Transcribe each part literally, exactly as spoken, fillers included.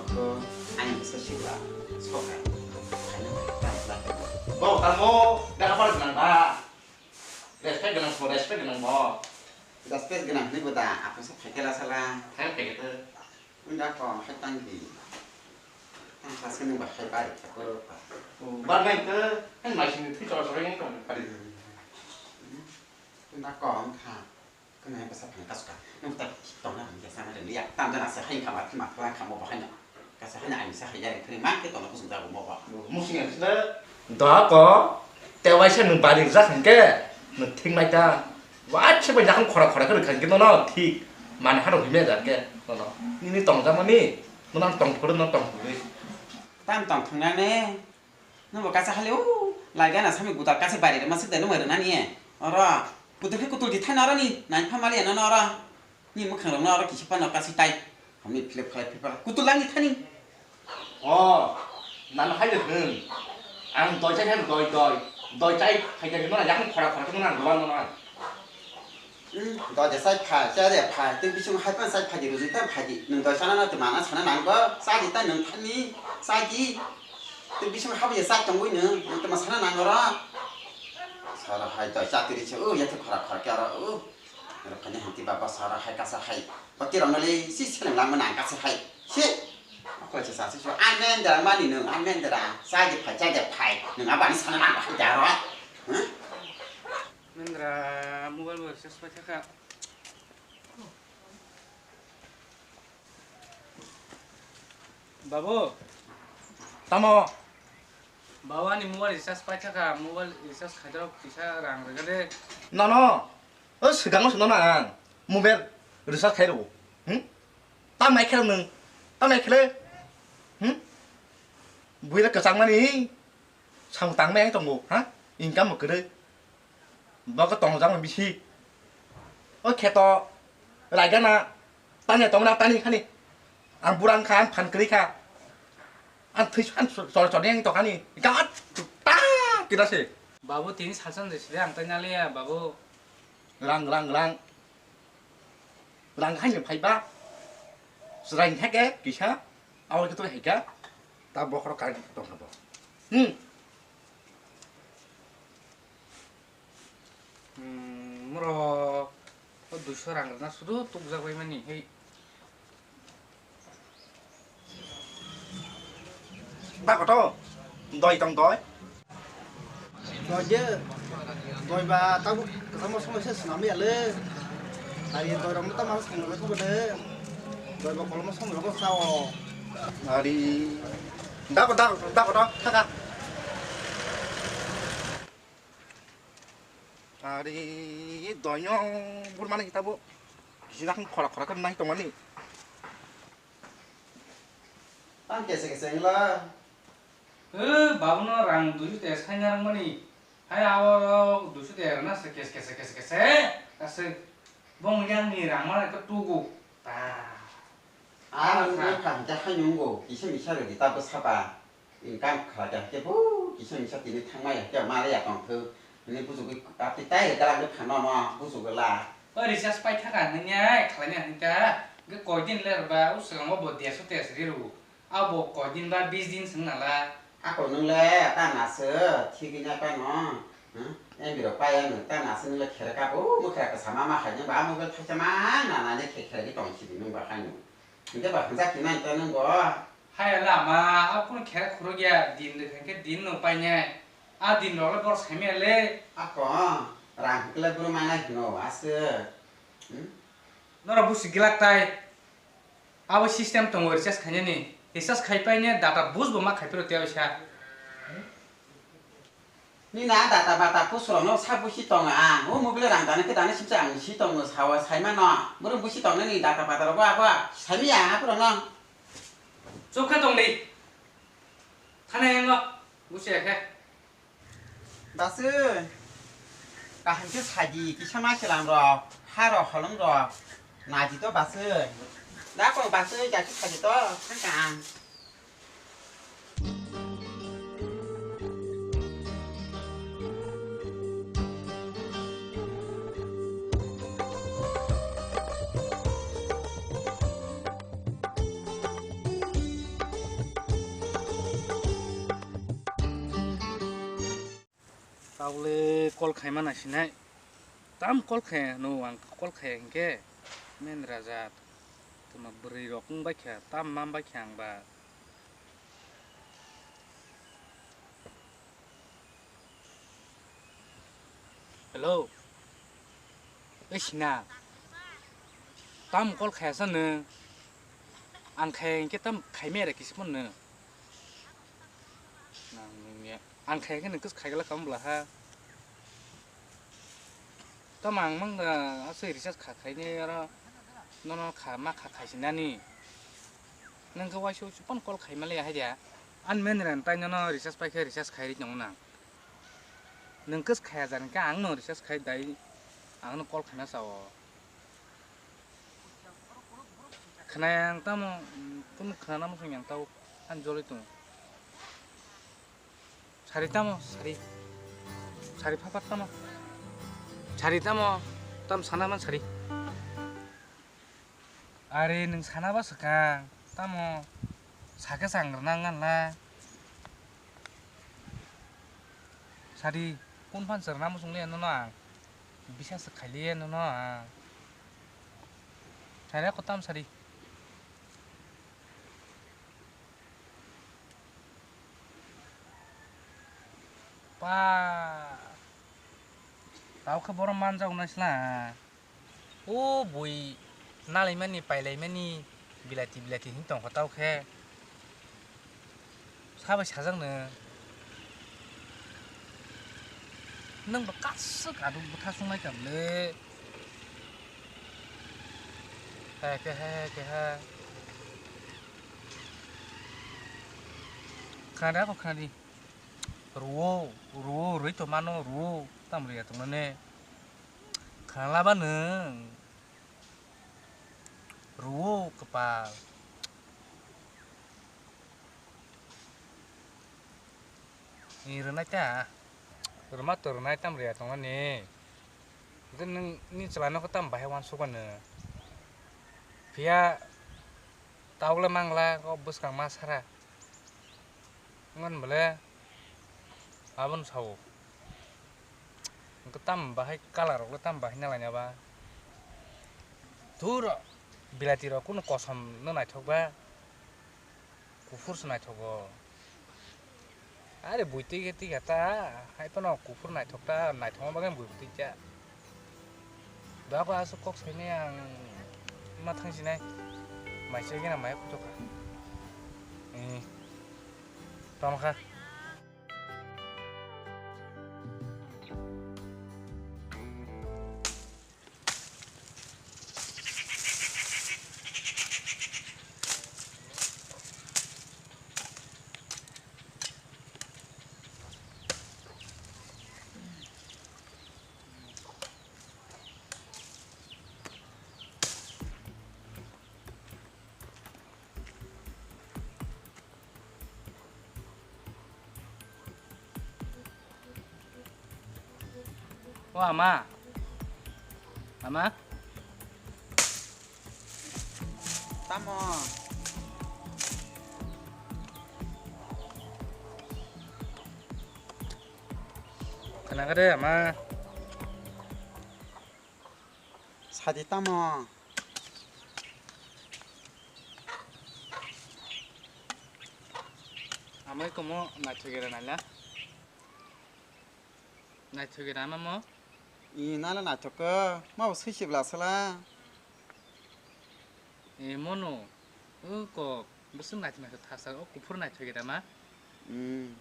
Bo ani bwsa sikla soka. Khaina bai ta ta. Bo tamo da kabar gwnang ba. Respect gwnang bo, respect gwnang bo. Respect gwnang ni bo da, apa sa phaikela sala. Thang phaikela. Unda ko hai tang di. Tang sa sini ba hai bari ka koro pa. Bar nai ke, hai mai sini thui chora chora yang kong pari. Unda ko ang kha. Kena yang pasal phang kasuka. Nung tak tong na ya sana dan dia. Tam dan asa hai kama kima phang kama bahai na. Kasa hai na ai sa hai ya kene ma ke tong na kusum da mo ba. Musing ya sila. Da ko. Te waisa nung bari rijak hwnkhe, nung thik nai ta. Waisa bai jakong khora khora khe rwkha hwnkhe nono thik. Mani harok himya jar khe nono. Nini tongjakmani, nono ang tongphuru, nono tongphuru. Tam tong thungnani. Nobo kaisa hali o, lai gana sami gudak kaisa bari rwma sik dai nung rwnani. Oro, kutul khe kutul di thani oro ni, nai pha mali ano oro. Ni mwkhang rok no oro kisa phano kasi tai. Hamni philip khalai philip khalai. Kutul langni thani. O, nang hai de hwn. Ang doi chai thani doi doi. Doi chai khai thani mana yang khora khora thani mana dolan mana. Hmm, doi de sai phai, chai de phai. Tei bising hai pan sai phai di ruji tan phai di. Nung doi sana na tu mana sana nang go. Sai di tan nung thani. Sai di. Tei bising habu ya sai tongwi nung. Nung tu ma sana nang oro. Sara hai doi cha tiri che. O ya tu khora khora kya ro. O. Rokani hwnti ba bwsa oro hai kasa hai. Poti rok noli si seleng langma nang kasa hai. Si. Ako se sa si so. An mendra mani nung, an mendra. Sa je phai, sa je phai. Nung abani sana nang hai jaro. Huh? Mendra mobile bo ses pai thaka. Babu. Tamo? Babu, ani mobile recharge paithaka, mobile recharge khaidorok kisa rang rwgade. Nono, o swkango swngno na ang mobile recharge khairw. Hmm? Tamai khe nwng, tamai khe. Hmm? Buira kwchangmani samung tangmani ang tongo, ha? Income bo kwrwi. Bo khe tongjakma bisi. O kheto raigana tani tongna tani khani. Ang burang kha, ang phan kwrwi kha. Ang thwi ang chor chor yang tokani. Gat ta kida se. Babu tini salsan de sile ang tanya le ya babu. Rang rang rang. Rang hai phai ba. Srain thake kisa. Awal khe to hai kha. Ta bokhoro kar tong kha bo. Hmm. Hmm, moro o duiso rang rwna sudu tukjak bai mani, hei. Ba koto, doi tong doi. Doi je, doi ba tabuk kwchangma somoi se swnam ya le. Ari doi rok no tamo song rok khe bwle. Doi ba kolom somoi rok sao. Ari da ko da ko da ko da ka ka. Ari doyong burmani tabo. Jira khum khora khora khe nai tongmani. Tang kese kese wngla. Eh, babuno rang duiso te saina rwmani. Hai abo duiso te rwna se kes kes kes kes. Aswk bong yang ni rang mana ke tugu. Ta. Ah, ang bwkha hwnkhe haino wngo, kisa misa rwdi ta bwsa ba. Income khlai kha hwnkhe bo kisa misa tini thangmaya hwnkhe maliya tongthok. Hwnwi bujugwi ati tai rwgwlak bwkha nono bujugwla. O recharge paithaka hwnwi khlaina hwnkha. Hwnkhe koidin le rwba o swkango bo derso terso ri rw. Abo koidin ba bis din swng nala. Ako nwng le ta naso thigwi nai phano. Hmm? Em biro paya nwng ta naso nwng le khere ka bo mwkhra kwsa ma ma hai nwng ba mobile thaisa ma na na je khe khere tong sidi nwng ba haino. Hwnkhe ba hwnjak hinai ta nwng bo. Haya lama, a kunu khere khuruk ya, din rwkha khe din no painai. A din rok le bor saimaya le. Ako, rang hwnkhe le bwrwi manai hwno, aswk. Hmm? Norok busi glak tai. Abo system tongo recharge khainani. Recharge khai paine data bus bo ma khai phiro tei sa. Nini a data bata bus rokno sa busi tongo ang. O mobile rang dana khe dana simsa ang si tongo sawa saimano. Bwrwi busi tongnani data bata rogo abo saimaya aphuru no. Chukha tongdi. Thana yango. Busi ya khe. Baswi, kaham khe saidi, kisa maiselam rok, ha rok, holong rok, naidi to baswi. Da kok baswi, jaki saidi to, thangka ang. Tokle call khaima naisinai. Tam call khaya no ang call khaya hinkhe. Men raja. Tuma bwrwi rok wng baikha, tam mam baikha ang ba. Hello. Ei sina. Tam call khaya sa no. Ang khaya hinkhe tam khaimaya re kisi phone no. Nang nungya. Ang khaikhe nwng kis khaigala kam bwla ha. Tamo ang mang da aswk recharge kha khaini oro nono kha ma kha khaisinani. Nwng khe waisa waisa phone call khaimali hai dia. Ani men ren tai nono recharge paikhe recharge khairi tongo nang. Nwng kis khaya jar hinkhe ang no recharge khai dai ang no call khaina sao. Khwnaya ang tamo, mm, kunu khwnana muchung yang tao, ani joloi tongo. Sari tamo, sari. Sari phapar tamo. Sari tamo, tam sana man sari. Are nwng sana ba swkang, tamo sakhe sang rwna ngan la. Sari, kun phan sir namo sung le nono ang. Bisa se khaile nono ang. Sari ko tam sari. Pa. Tao khe borom manjak na sla. O bui nalaimani, pailaimani, bilati, bilati hin tongkha tao khe. Sabai sajakno. Nwng bo kasuk adu bwtha sung naikha bwle. Hai, keha, keha. Khna de, ako khna di. Ruo, ruo, rwi to mano, ruo. Tam rwya tongmani. Khna laba nwng. Ruo kwpal. Ni rwnai ta. Rwma to rwnai tam rwya tongmani. Hwnkhe nwng ni chwla no khe tam bahai uansuk ano. Phiya tabuk le mangla o bwskang ma sara. Wng bole abono sao. Hwnkhe tam bahai colour rok le tam bahai nalaina ba. Thuro bilati rok kunu kosom no naithok ba. Kuphur se naithogo. Are bui twi khe twi kha ta, hai phano kuphur naithok ta, naithokma bagwi bui twi cha. Ba ko aswk kok sainai ang ma thang sinai. Mai se gena mai kuchuk kha. Ni. Tong kha. O ama. Ama. Tamo. Khna khe de ama. Sadi tamo. Amai komo naithok era naila. Naithok era ama mo. I nala naithok ko. Ma bo sui sibla sala. E mono. O ko bwswk naithok naithok thasa o kuphur naithok era ma. Hmm.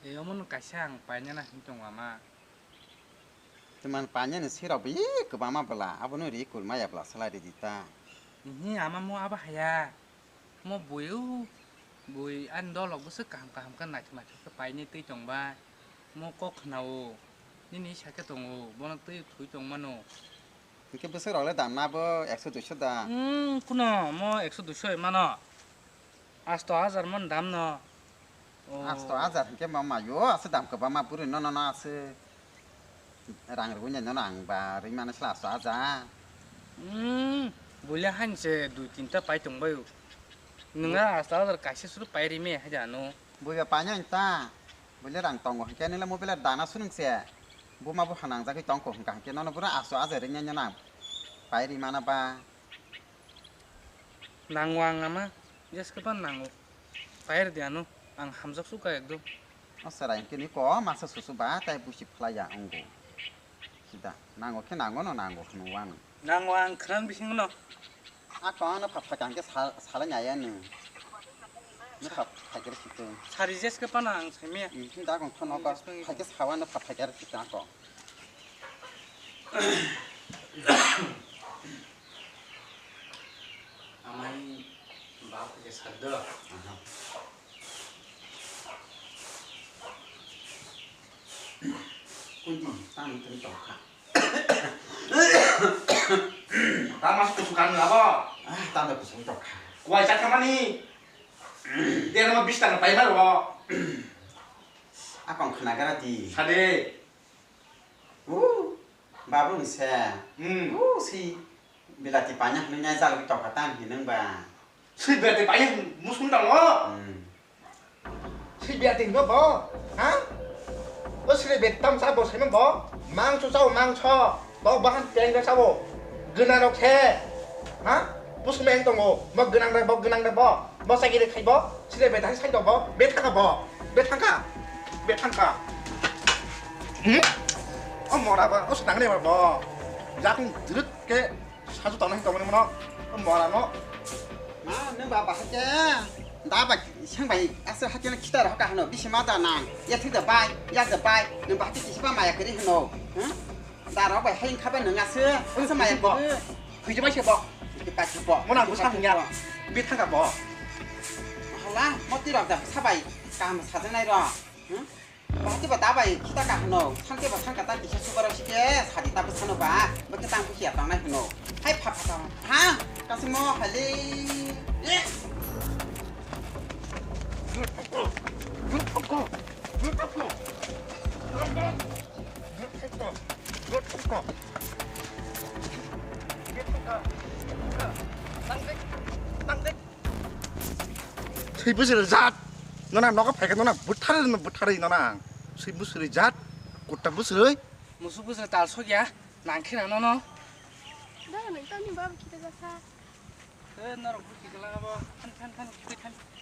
E omo no kaisa ang painani hwn tongo ama. Twmani painani sirok bo ye kwbangma bwla, abono ri kwrwmaya bwla salai ridi ta. Ihi ama mo abo haya. Mo bui o bui ani dolok bwswk kaham kaham khe naithok naithok khe painai twi tongbai. Mo kok khna o. Nini sakhe tongo, bono twi thwi tongmano. Hwnkhe bwswk rok le dam na bo ekso duiso da. Hmm, kuno mo ekso duiso mano. Asto hajar mon dam no. Oh. Asto hajar hwnkhe ma mayo, aswk dam kwbangma bwrwi no, no, no, aswk rang rwui nai no, no, ang ba rwi mano sla asto hajar. Hmm, buile hain se dui tinta pai tong bai. Nwng asto hajar kaisa suru pai rime haja no. Buiba painani ta. Mobile rang tongo hwnkhe nila mobile dana sunung se. Buma bo hanang jagwi tongko hwnkha hwnkhe nono bura aso aje ringya nang. Pai ri mana ba. Nango ang ama, jeske ba nango. Pai ri di ano, ang hamjak su ka ekdom. O serai hwnkhe ni ko masa susu ba tai busi phlai ya ongo. Sida nango khe nango no nango hwnwi ang. Nango ang khran bising no. Ako ano pha phaikha hwnkhe sal-, salai nai ya nung. Nung pha phaikha rw sitwng. Sari jeske pana ang saimaya. Hmm, da kong thono ko. Jeske phaikha sawa no pha phaikha rw sitwng ako. Amai bap ke saddo. Aha. Kunti tang tang tokha. Tama su kusukan abo. Ah, tang tang kusuk tokha. Kuai chat kamani. Dia nama bis tang pai maro. Akong khna gara di. Sade. Uh, babu ni se. Hmm. Uh, si. Bilati panya hwnwi nai jalgwi tokha tang hinwi nung ba. Swi bilati panya musung tang o. Hmm. Swi bilati hwnwi bo. Ha? O swi bilati tam sa bo swi bo. Mangso chao mangso. Bo bahan peng da chao. Gwnang rok se. Ha? Pusung meng tongo. Bo gwnang da bo gwnang da bo. Bo sai giri khai bo. Swi bilati hai sai tongo. Be thangka bo. Be thangka. Be thangka. Hmm? O mora ba. O snang ne ba bo. Jakung dirut ke. Sasu tongna hin tongmani mono, o mora no. Ma, nung ba bahai ke, da ba, sang bai, asa hati na kita roh ka hano, bisi ma da nang, ya thik da bai, ya da bai, nung bahai ke kisi ba maya kiri hano, hmm? Da roh bai hai kha ba nung asa, asa maya ko. Huiji bai se bo. Huiji bai se bo. Mona bu sa hung ya. Bi thang ka bo. Hala, mo ti roh da sa bai, kam sa jang nai roh. Hmm? Bahati ba dabai kita ka hano, thangke ba thangka ta kisa subar sike, sadi ta bwsano ba, bwkhe tang bwkhe ya tangnai hano. Hai pha pha tang, ha, kasimo hali. Eh. Tang dek, tang dek. Swi bwswrwi jat. Nona nogo phaikha nona butharwi, butharwi nona ang. Swi bwswrwi jat. Kutta bwswrwi. Musu bwswrwi tal sokya. Nang khe na nono. Dara nang tamni baba kita jasa. Eh, norok bwswrwi kala abo. Than, than, than, than, than.